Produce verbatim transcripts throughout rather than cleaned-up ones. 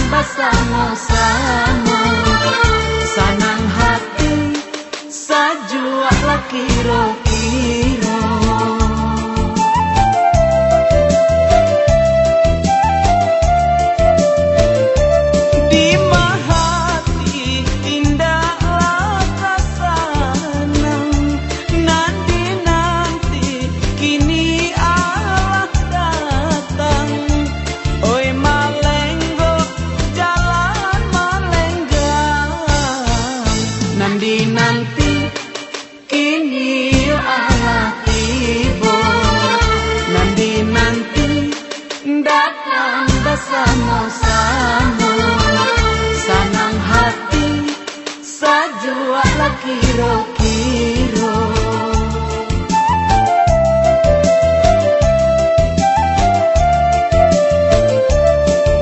basamo-samo, sanang hati, sajuak lah kiro-kiro. Dima hati indaklah ka sanang, nan dinanti kini alah datang. Oi, malenggo jalan malenggang, nan dinanti kini yo alah tibo, nan dinanti datang basamo-samo, sanang hati, sajuak lah kiro-kiro.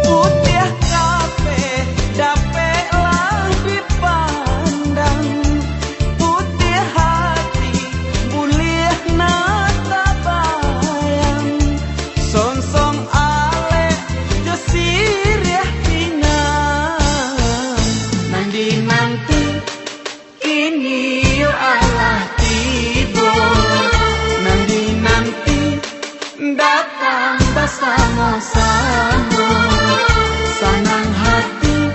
Putiah kapeh dapek lah dipandang, putiah hati buliah nan tabayang, songsong alek jo siriah pinang, nan dinanti kini yo alah tibo, nan dinanti datang basamo-samo, sanang hati,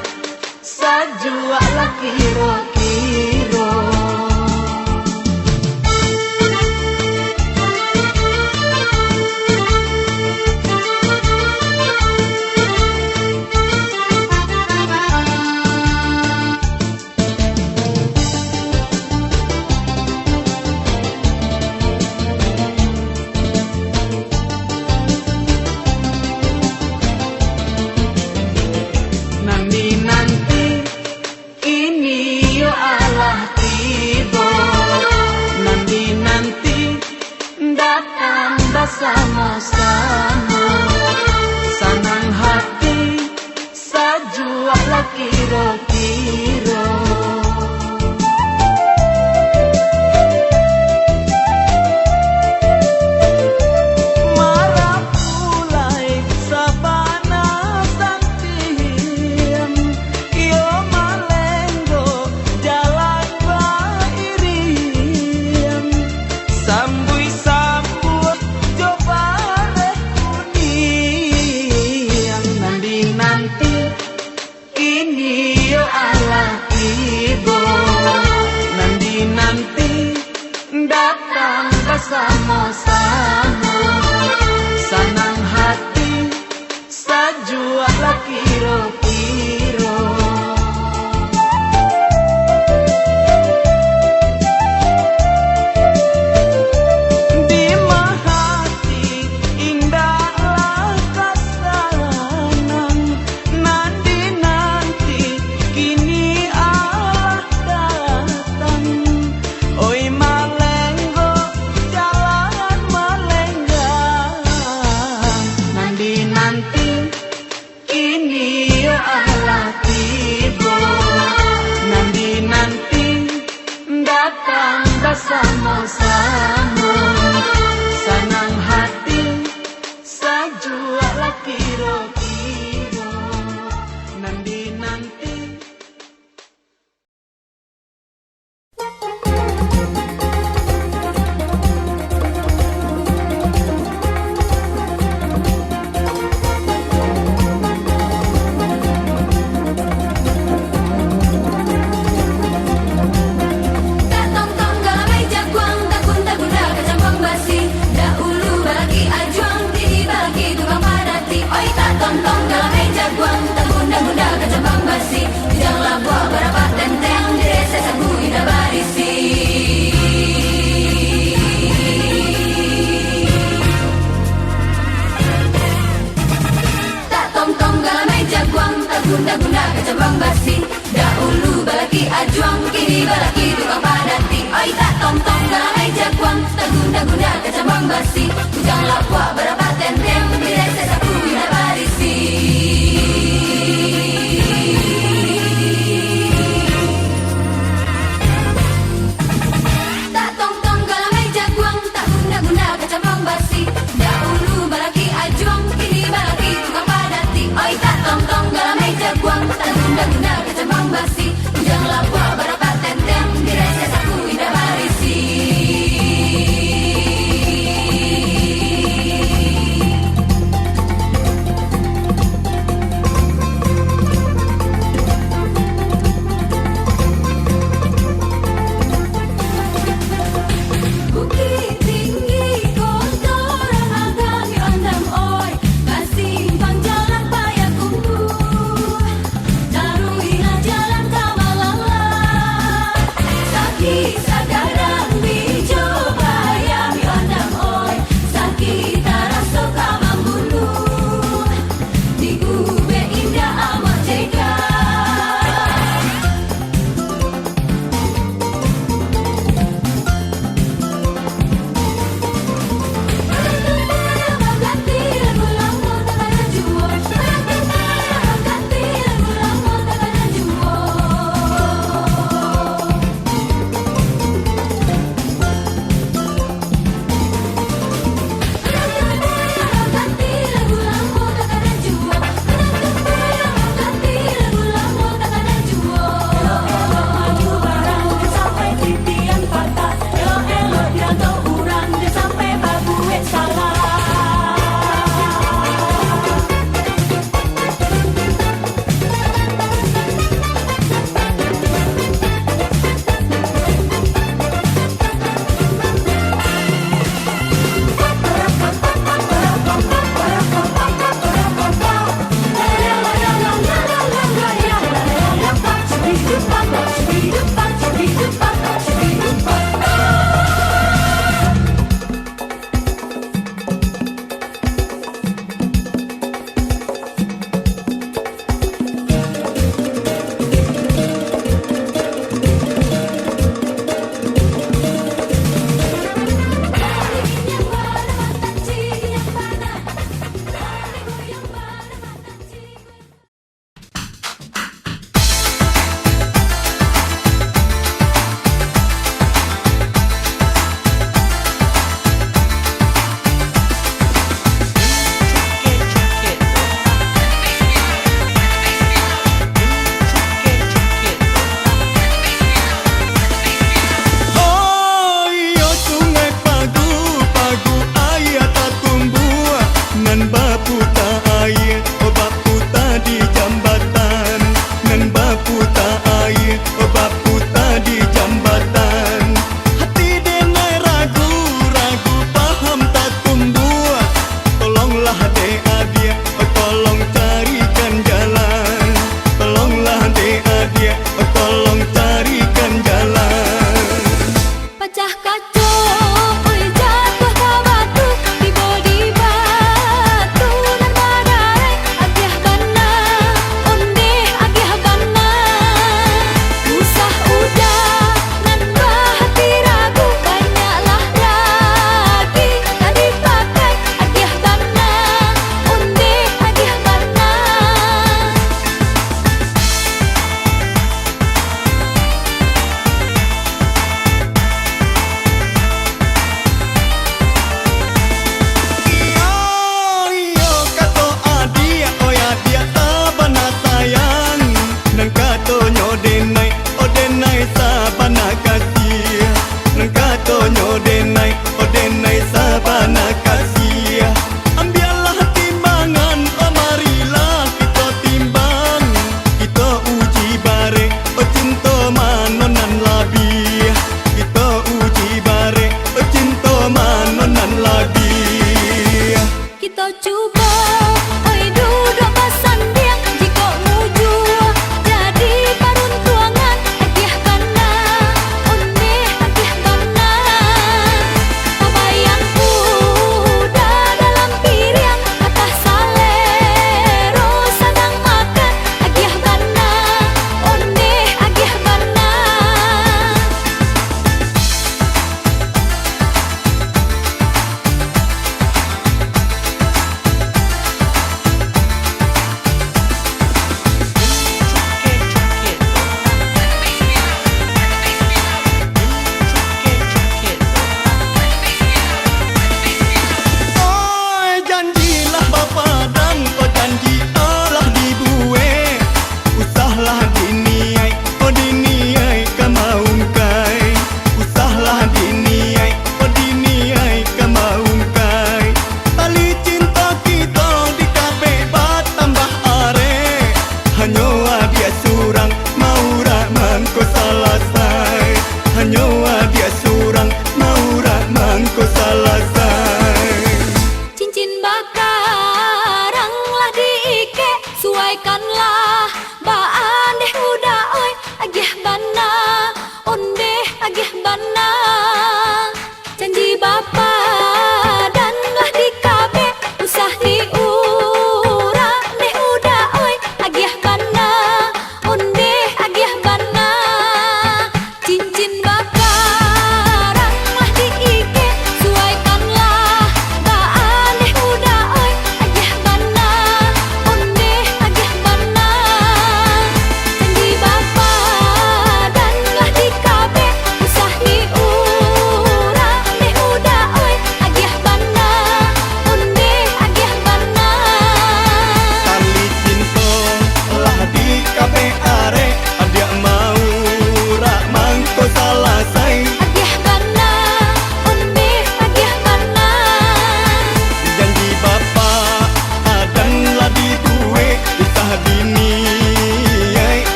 sajuak lah kiro-kiro. Nan dinanti kini yo alah tibo, nan dinanti datang basamo-samo, sanang hati, sajuak lah kiro-kiro. Marapulai sabana santiang, iyo malenggo jalan bairiang, sambuik-sambuik jo bareh kuniang, nan dinanti kini yo alah tibo, nan dinanti datang basamo-samo, sanang hati, sajuak lah kiro-kiro. Dima hati indaklah ka sanang, nan dinanti kini alah datang. Oi, malenggo jalan malenggang, nan dinanti kini yo alah tibo, nan dinanti datang basamo-samo, sanang hati, sajuak lah kiro-kiro, nan dinanti. Tatongtong galamai jaguang, tagun-tagun dah kacambang basi. Dahulu balaki ajuang, kini balaki tukang padati. Oi, tatongtong galamai jaguang, tagun-tagun dah kacambang basi. Bujang labuah barapatan tenteng, diresek sagu indak barisi. Tatongtong galamai jaguang, tagun-tagun dah kacambang basi. Dahulu balaki ajuang, kini balaki tukang padati. Oi, tatongtong galamai jaguang, tagun-tagun dah kacambang basi. Bujang labuah barapatan tenteng, diresek sagu indak barisi. Tatongtong galamai jaguang, tagun-tagun dah kacambang basi. Dahulu balaki ajuang, kini balaki tukang padati. Oi, tatongtong galamai jaguang,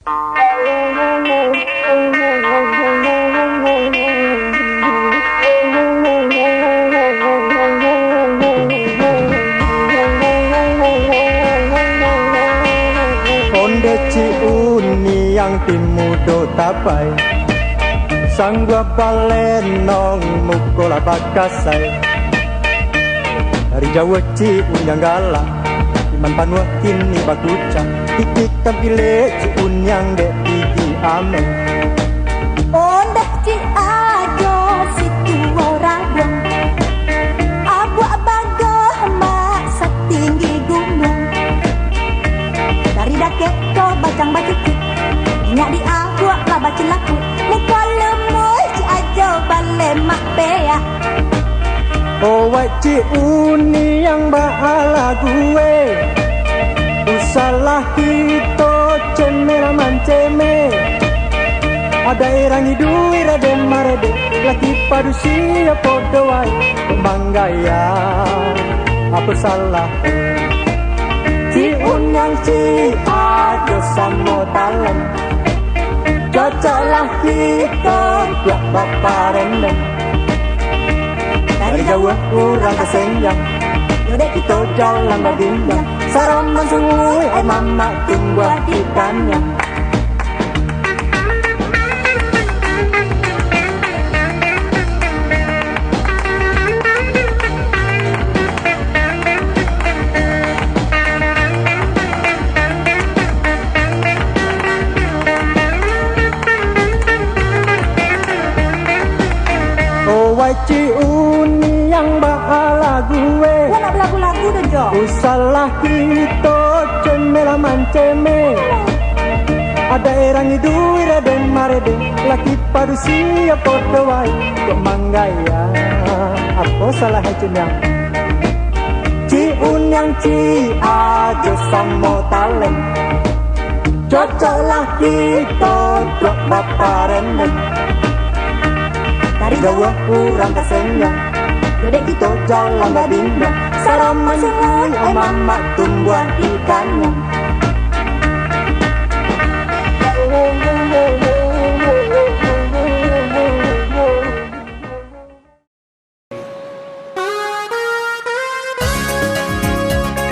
Ondeh Cik Uniang ti mudo tapai, sangguah balenong muko lah bakasai. Dari jauah Cik Uniang galak, iman panuah kini bakucak. Titihkan pilek Cik Uniang dek gigi ameh. Ondeh Cik Ajo si tuo rabuang, abuak bagoh mak satinggi gunuang. Dari dakek ko bacang bacucik, minyak di abuak lah bacilaku. Muko lemuih Cik Ajo balemak peak. Owaik Cik Uniang baa lagu e, usahlah kito cemeh lah mancemeh. Adaik urang iduik radeh maradeh, laki padusi apo doh wae, manggaya apo salah. Cik Uniang Cik Ajo samo talem, cocoklah kito untuak baparendam. Dari jauah urang ka senjang, yo dek kito jalan babinjang. Saraman sunguih ai mamak tumbuah di kaniang. Owaik Cik Uniang baa lagu e. Wah, nak balagu-lagu doh, Jo. Usahlah kito cemeh lah mancemeh. Adaik urang iduik radeh maradeh, laki padusi apo doh wae, kok manggaya apo salah Cik Uniang. Cik Uniang Cik Ajo samo talem, cocoklah kito untuak baparendam. Dari jauah urang ka senjang, yo dek kito jalan babinjang. Saraman sunguih ai mamak tumbuah di kaniang.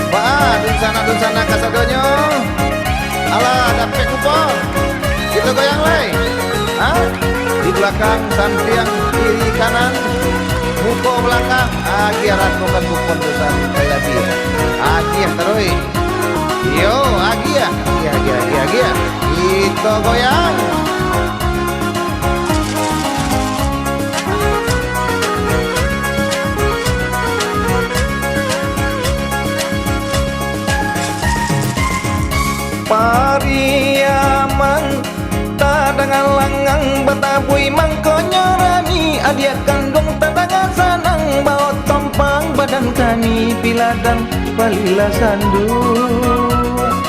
Baa, dunsanak-dunsanak kasadonyo? Alah, dapek kupon? Kito goyang lai. Ha? Di balakang, sampiang, kiri, kanan, muko, balakang. Agiah rakokan kupon tu sampai abih. Agiah taruih. Iyo, agiah. Agiah, agiah, agiah, agiah. Kito goyang. Pariaman, tadanga langang batabuih, mangkonyo rami adiak kanduang, tadanga sanang baotompang badan kami, piladang palilah sanduak.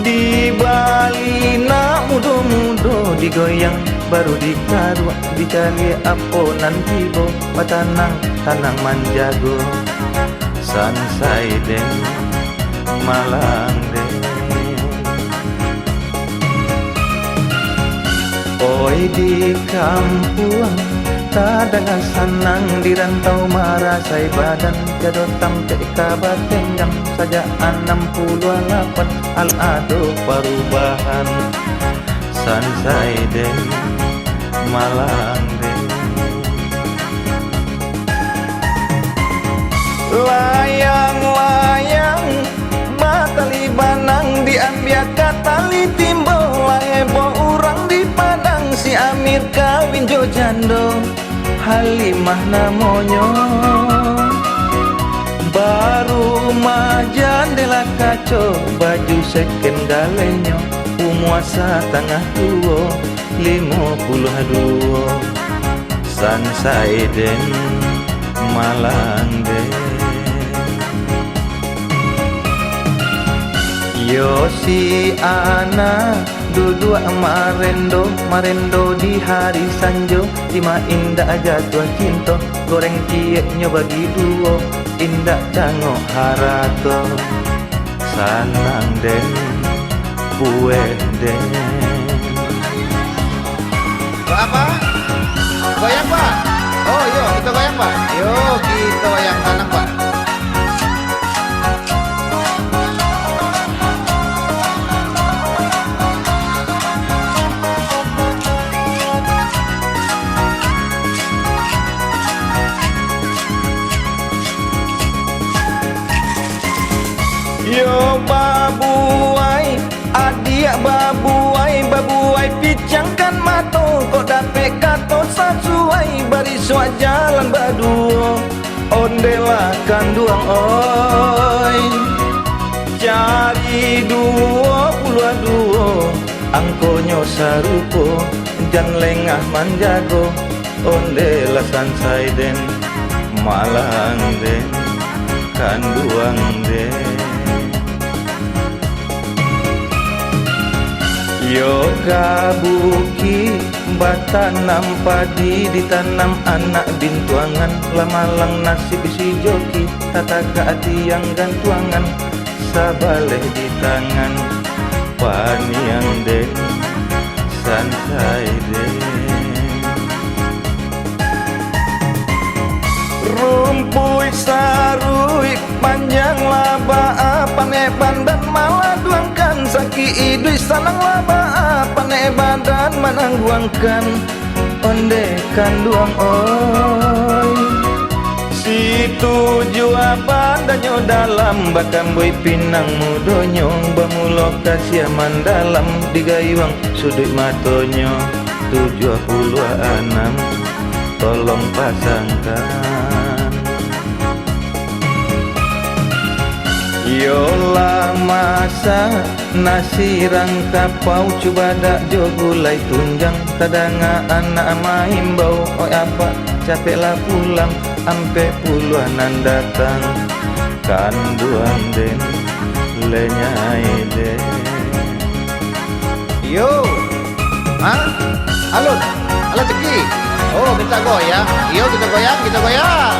Di Bali nak mudo-mudo digoyang, baru dikaruak dicaliak apo nan tibo, batanang-tanang manjago. Sansai den, malang den. Oi di kampuang, tadanga sanang, di rantau marasai badan, tiado tampek ka batenggang, sajak anam puluah lapan, alah ado parubahan. Sansai den, malang den. Layang-layang batali banang, diambiak ka tali timbo, lah heboh urang di Padang, si Amir kawin jo jando, Halimah namonyo. Barumah jandela kaco, baju seken galehnyo, umua satangah tuo, limo puluah duo. Sansai den, malang den. Iyo si Ana duduak marendo, marendo di hari sanjo, dima indak jatuah cinto, goreng cieknyo bagi duo, indak cangok harato. Sanang den, Pueh den. Pak, apa? Goyang, Pak. Oh, yo, kita goyang, Pak. Yo, kita goyang tanang, Pak. Yo babuai, adiak babuai, babuai picangkan mato, kok dapek kato sasuai, barisuak jalan baduo, ondelah kanduang oi. Cari duo puluah duo, angkonyo sarupo, jan lengah manjago, ondelah sansai den, malang den, kanduang den. Yo ka bukik batanam padi, ditanam anak bintuangan, lah malang nasib si joki, tatagak tiang gantuangan, sabaleh di tangan, paniang den, sansai den. Rumpuik saruik panjang lah baa, panek badan maladuangkan, sakik iduik sanang lah baa, panek badan manangguangkan, onde kanduang oi. Si tujuah badannyo dalam, bakambuik pinang mudonyo, bamulo kasiah mandalam, di gayuang suduik matonyo, tujuah puluah anam, tolong pasangkan. Iyolah masak nasi rangkapau, cubadak jo gulai tunjang, tadanga anak maimbau, oi apak, capeklah pulang, ampek puluah nan datang, kanduang den, lenyai den. Yo. Ha? Alun. Alah ceki. Oh, kita goyang. Yo, kita goyang, kita goyang.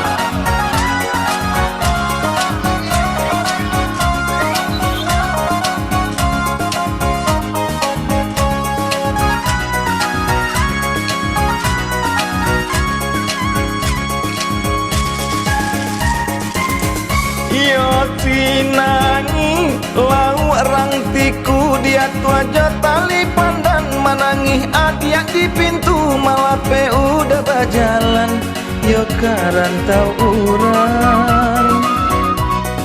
Iyo tinangi lauak rang tiku, diatua jo tali pandan, manangih adiak di pintu, malapeh udah bajalan, yo ka rantau urang.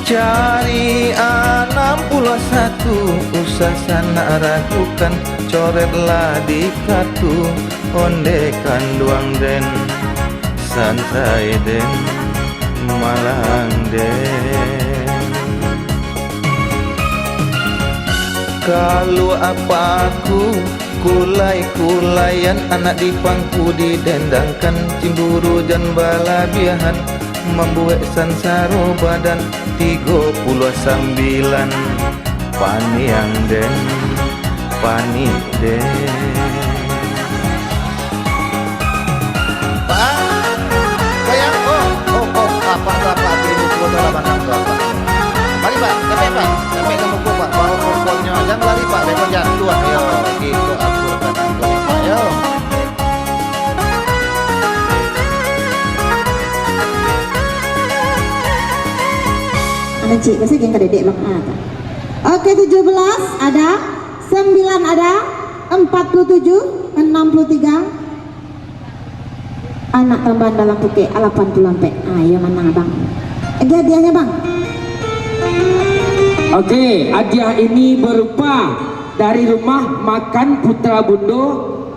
Cari anam puluah satu, usah sanak ragukan, coretlah di kartu, onde kanduang den, sansai den, malang den. Kaluak paku, kulai-kulaian, anak di pangku didendangkan, cimburu jan balabiahan, mambuek sansaro badan, tigo puluah sambilan, paniang den, panik den. Pak, goyang, oh, oh, oh, apak tu, apak tu, ibu tua tu lah, bakal tu, apak. Mari, Pak, capek, Pak, capek ka muko, Pak, bawa mukonyo, jan lari, Pak, beko jatuah, yo, gitu, atur tangan ko ni, Pak, yo. Ada cik, biasa geng kadedek, Bang, ah, tak. Oke, tujuh belas ada, sembilan ada, empat puluh tujuh, enam puluh tiga. Anak tambahan dalam pukek, lapan puluh ampek. Ayo, mana abang? Oke, hadiahnya, Bang. Oke, hadiah ini berupa dari Rumah Makan Putra Bundo,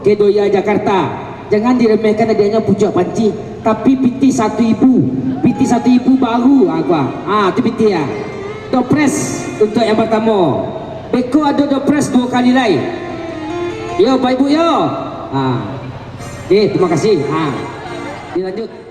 Kedoya, Jakarta. Jangan diremehkan hadiahnya pucuak panci, tapi pitih satu ibu. Pitih satu ibu baru, ah, gua. Ah, tu pitih ya. Dopres untuk yang pertama. Beko ado dopres dua kali lai. Yo, Bapak Ibu yo. Ah. Oke, terima kasih. Ah. Dilanjut.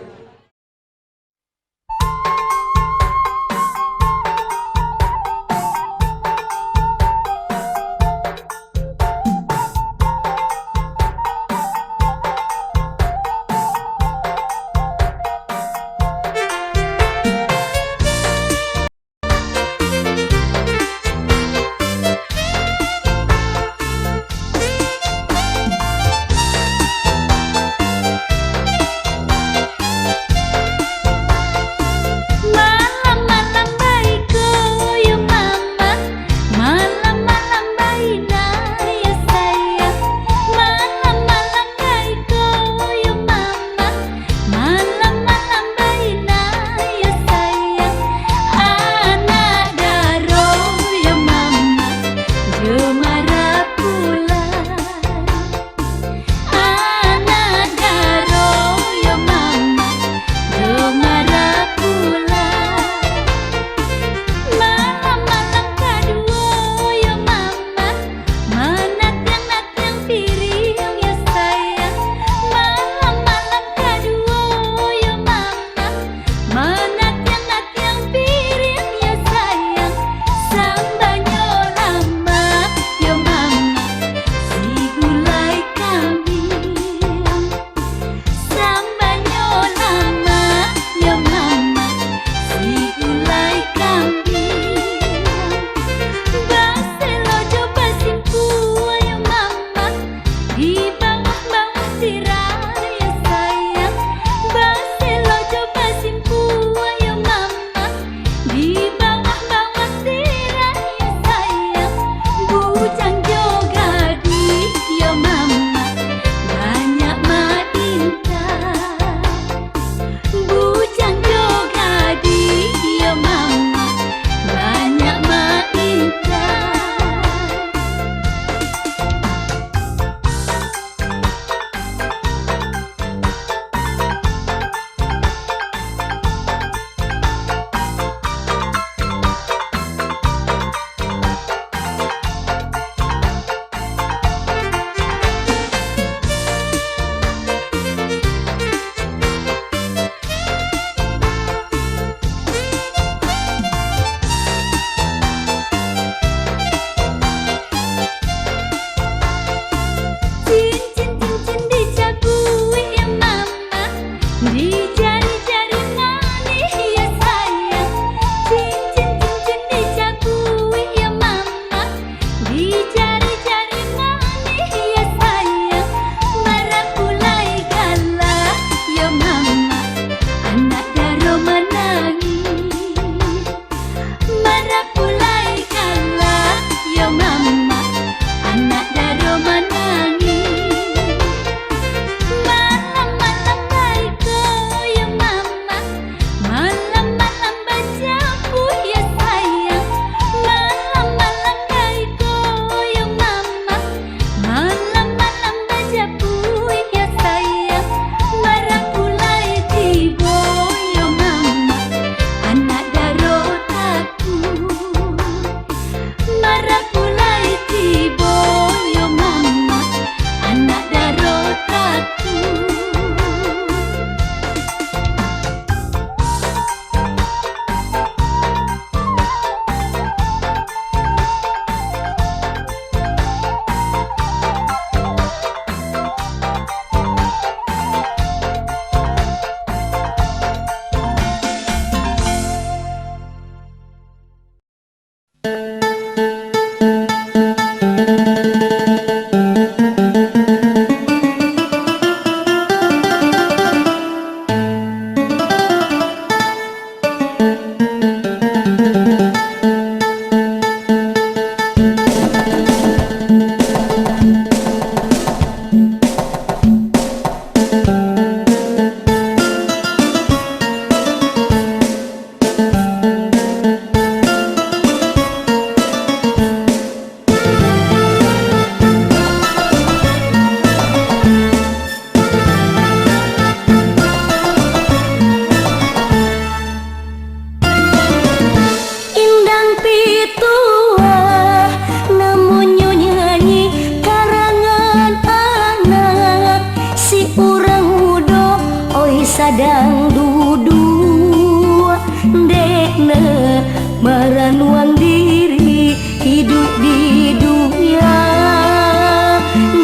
Indang pituah, namunnyo nyanyi karangan anak. Si urang mudo, oi sadang duduak, dek nak maranuang diri, hiduik di dunia,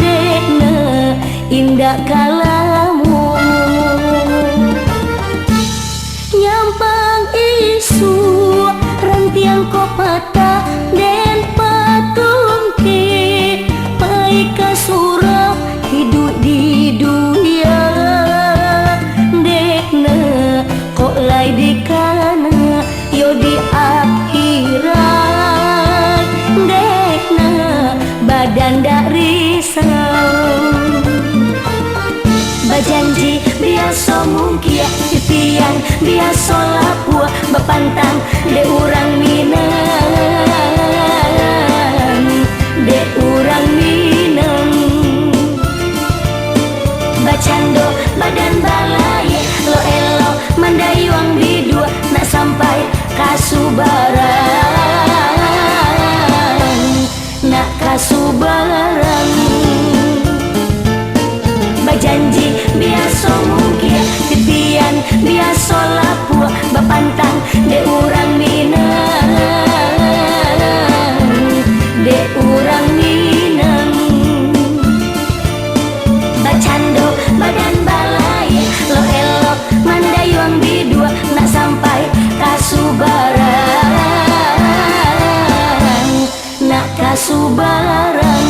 dek nak indak ka lamo. Nyampang isuak, rantiang ko patah, den patungkek, pai ka surau, hiduik di dunia, dek nak kok lai dikana, yo di akhirat, dek nak badan dak risau. Bajanji biaso mungkia, titian biaso lapuak, bapantang dek urang Minang, dek urang Minang. Bacando badan balayia, lo elok mandayuang biduak, nak sampai ka subarang, nak ka subarang. Bajanji biaso mungkia, titian biaso lapuak, bapantang dek urang Minang, dek urang Minang. Bacando badan balayia, lo elok mandayuang biduak, nak sampai ka subarang, nak ka subarang.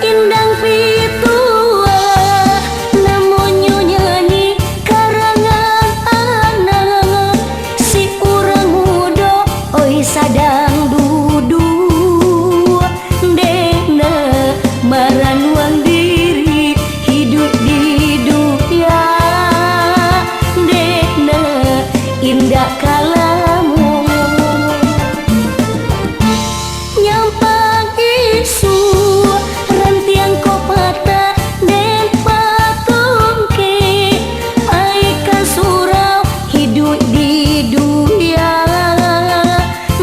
Indang pituah, namunnyo nyanyi karangan anak. Si urang mudo, oi sadang duduak, dek nak maranuang diri, hiduik di dunia, dek nak indak ka lamo. Nyampang isuak, rantiang ko patah, den patungkek, pai ka surau, hiduik di dunia,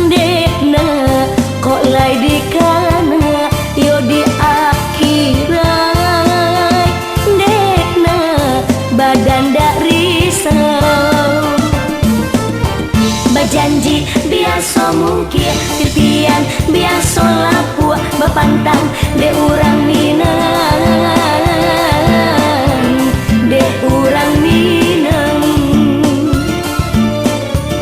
dek nak kok lai dikana, yo di akhirat, dek nak badan dak risau. Bajanji biaso mungkia, titian biaso lapuak, bapantang dek urang Minang, dek urang Minang.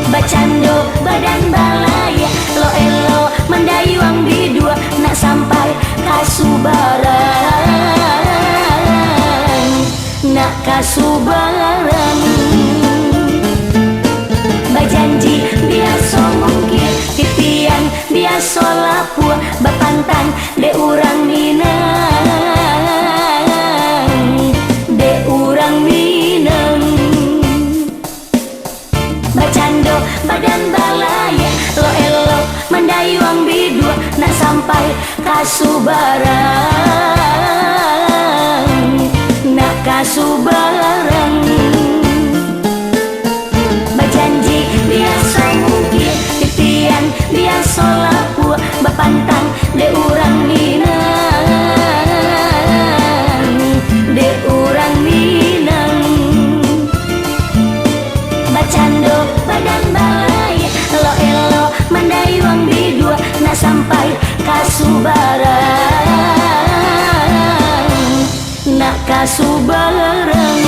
Bacando badan balayia, lo elok mandayuang biduak, nak sampai ka subarang, nak ka subarang. Bajanji biaso mungkia, titian biaso lapuak, bapantang dek urang Minang, dek urang Minang. Subarang, nak ka subarang. Bajanji biaso mungkin, titian biaso lapuak, bapantang dek urang Minang, dek urang Minang. Bacando badan baiak, elok-elok mandayuang biduak, nak sampai ka subarang, nak ka subarang.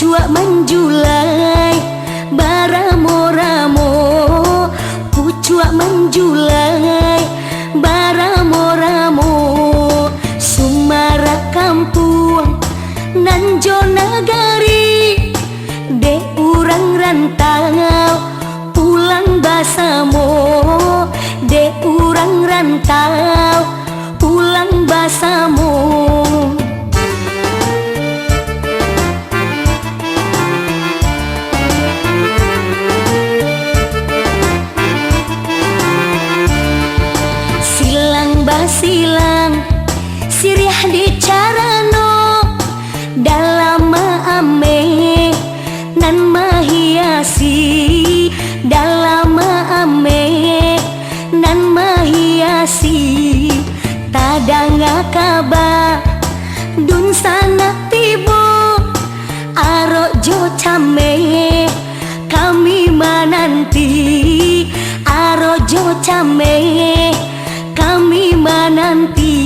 Pucuak manjulai baramo-ramo, pucuak manjulai baramo-ramo. Sumarak kampuang nan jo nagari, dek urang rantau pulang basamo, dek urang rantau pulang basamo. Silang basilang, siriah di carano, dalam maameh nan mahiasi, dalam maameh nan mahiasi. Tadanga kaba, dunsanak tibo, arok jo cameh kami mananti, arok jo cameh kami mananti.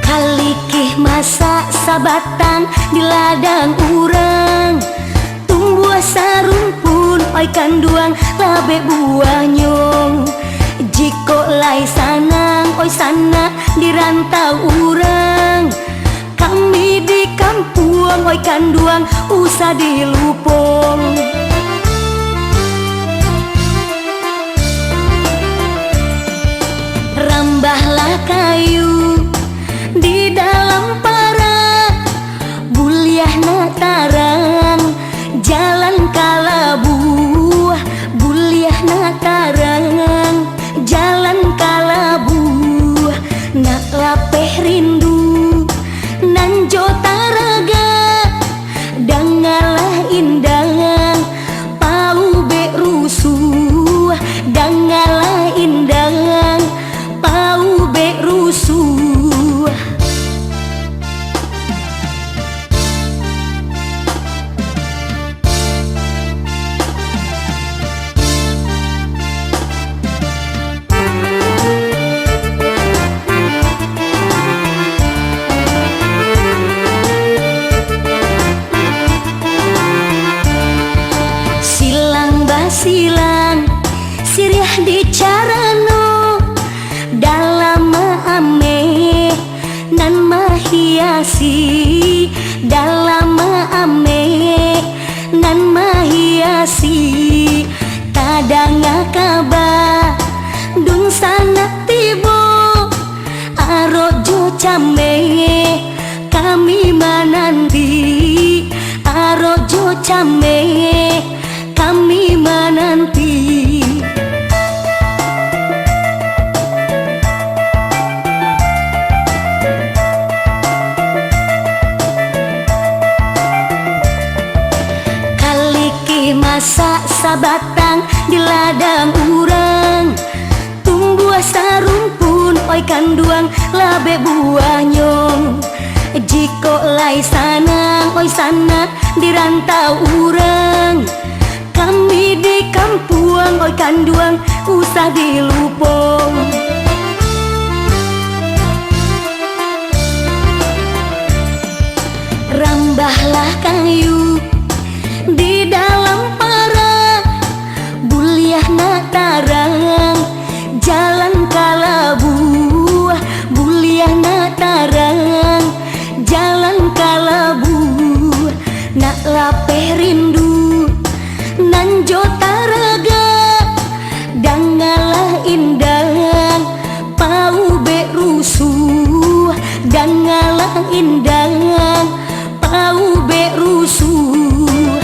Kalikih masak sabatang di ladang urang, tumbuah sarumpun, oi kanduang, labek buahnyo. Jikok lai sanang, oi sanak, di rantau urang, kami di kampuang, oi kanduang, usah dilupong. Rambahlah kayu di dalam parak, buliah nak tarang jalan ka labuah, buliah nak tarang jalan ka labuah. Nak lapeh rindu nan jo taragak, dangalah indang, paubek rusuah, dangalah indang, paubek rusuah. Silang basilang, siriah di carano, dalam maameh nan mahiasi, dalam maameh nan mahiasi. Tadanga kaba, dunsanak tibo, arok jo cameh kami mananti, arok jo cameh kami mananti. Kalikih masak sabatang di ladang urang, tumbuah sarumpun, oi kanduang, labek buahnyo. Jikok lai sanang, oi sanak, di rantau urang, kami di kampuang, oi kanduang, usah dilupong. Rambahlah kayu di dalam parak, buliah nak tarang jalan ka labuah, buliah nak tarang jalan ka labuah. Nak lapeh rindu nan jo taragak, dangalah indang, paubek rusuah, dangalah indang, paubek rusuah.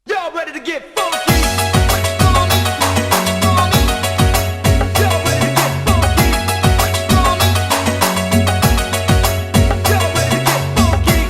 Y'all ready to get funky? Y'all ready to get funky? Y'all ready to get funky?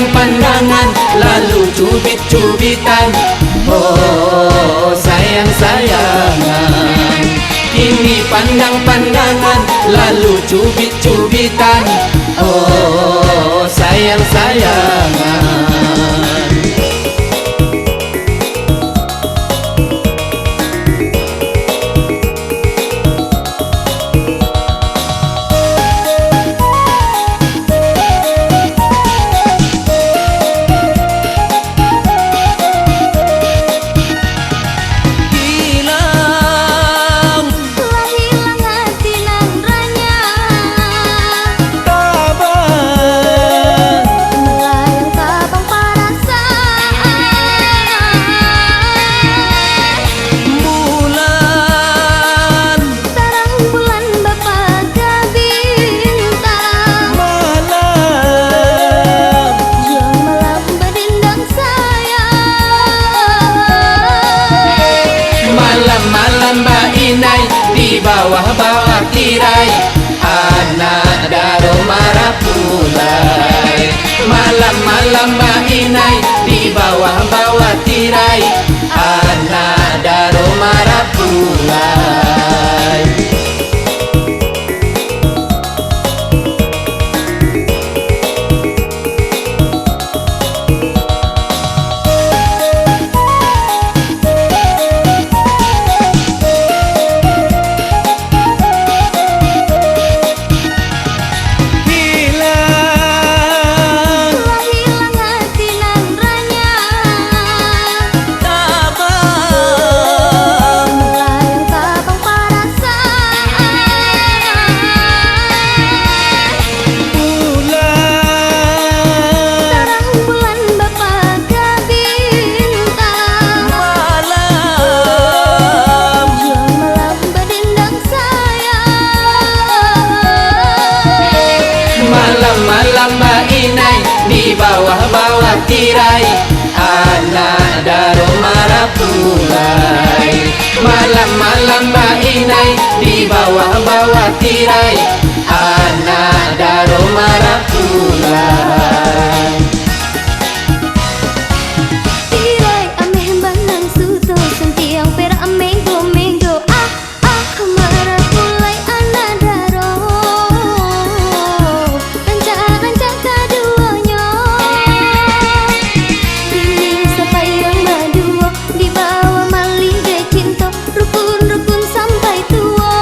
Pandangan lalu cubit-cubitan, oh, sayang-sayangan. Kini pandang-pandangan lalu cubit-cubitan, oh, sayang-sayangan. Hilang. Lah hilang ati nan ranyah. Tabang. Malayang tabang parasaan. Bulan. Tarang bulan bapakabintang. Malam. Jan malam badendang sayang. Malam-malam bainai di bawah-bawah tirai, anak daro marapulai. Malam-malam bainai di bawah-bawah tirai, anak daro marapulai. Hilang. Lah hilang ati nan ranyah. Tabang. Malayang tabang parasaan. Bulan. Tarang bulan bapakabintang. Malam. Jan malam badendang sayang. Malam-malam bainai di bawah-bawah tirai, anak daro marapulai. Malam-malam bainai di bawah-bawah tirai, anak daro marapulai. Tirai ameh banang suto, santiang perak menggo-menggo. Ah, ah, marapulai anak daro. Rancak-rancak kaduonyo. Kini sapayuang baduo, dibawa maligai cinto. Rukun-rukun sampai tuo.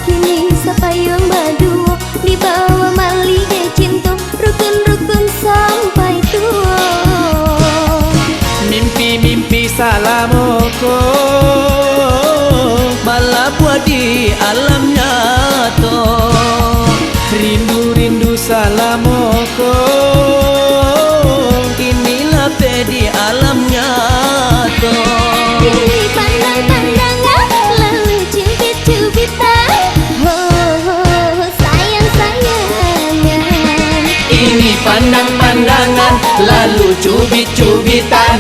Kini sapayuang baduo, dibawa maligai cinto. Rukun-rukun sampai tuo. Mimpi-mimpi salamo ko, balabuah di alam nyato. Rindu-rindu salamo ko, kini lapeh di alam nyato. Ini pandang-pandangan, lalu cubit-cubitan. Ho, ho, ho, sayang-sayangan. Ini pandang-pandangan, lalu cubit-cubitan.